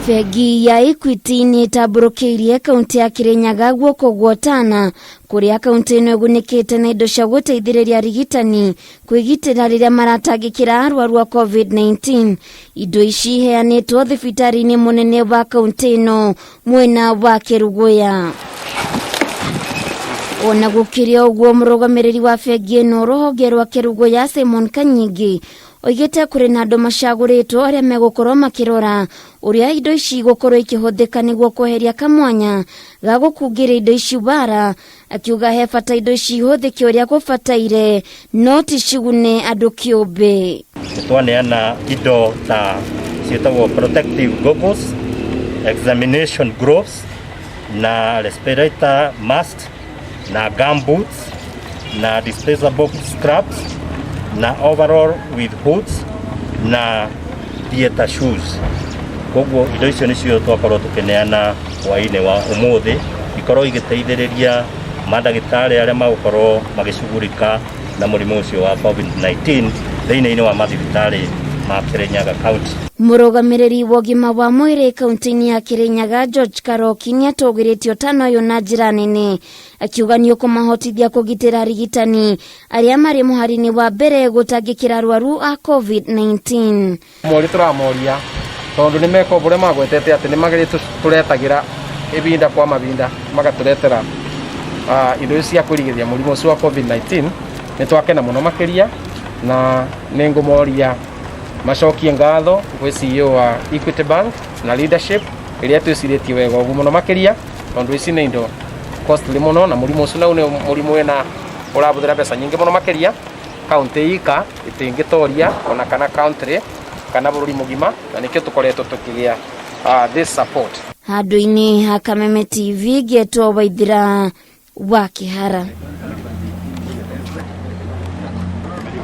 Bengi ya Equity nĩ ĩtambũrũkĩirie kaunti ya Kirinyaga guoko gwotana kũrĩa kaunti ĩno ĩgunĩkĩte na indo cia gũteithĩrĩria arigitani kwĩgitĩra rĩrĩa maratangĩkĩra arwaru a COVID-19. Indo ici iheanĩtwo thibitarĩ-inĩ mũnene wa kaunti ĩno mwena wa Kerugoya. Ona gũkĩrĩ ũguo, mũrũgamĩrĩri wa bengi ĩno rũhonge rwa Kerugoya Simon Kanyingi oigĩte kũrĩ na andũ macagũrĩtwo arĩa megũkorwo makĩrora ũrĩa indo ici igũkorwo ikĩhũthĩka nĩguo kweheria kamwanya ga gũkungĩria indo ici wara, akiuga he bata indo ici ihũthĩke ũrĩa gũbataire no ti cigune andũ kĩũmbe. Twaneana indo ta ciĩtagwo protective goggles, examination gloves na respirator mask na gumboots na disposable scrubs na overall with hoods na theater shoes. Koguo indo icio nĩcio twakorwo tũkĩneana hwaĩ-inĩ wa ũmũthĩ, ikorwo igĩteithĩrĩria mandagĩtarĩ arĩa magũkorwo magĩcugurika na mũrimũ ũcio wa COVID-19 thĩinĩ wa mathibitarĩ ma Kirinyaga County. Mũrũgamĩrĩri wa ũgima wa mwĩrĩ kaunti-inĩ ya Kirinyaga George Karoki nĩ atũgĩrĩtie ũtana ũyũ na njĩra nene, akiuga nĩ ũkũmahotithia kũgitĩra arigitani arĩa marĩ mũhari-inĩ wa mbere gũtangĩkĩra arwaru a COVID-19. Mori tũramoria tondũ nĩ meka ũrĩa magwetete atĩ nĩ magerie tũretagĩra ibinda kwa mabinda magatũretera indo ici cia kwĩrigĩrĩria mũrimũ ũcio wa COVID-19. Nĩ twakena mũno makĩria na nĩ ngũmoria macokie ngatho gwĩ CEO wa Equity Bank na leadership ĩrĩa twĩcirĩtie wega ũguo mũno makĩria, tondũ ici nĩ indo costly mũno na mũrimũ ũcio nau nĩ mũrimũ wĩna ũrahũthĩra mbeca nyingĩ mũno makĩria, kaunti ika ĩtingĩtoria ona kana country kana bũrũri mũgima, na nĩkĩo tũkoretwo tũkĩgĩa this support. Handũ-inĩ ha Kameme TV, ngetwo Waithira wa Kĩhara.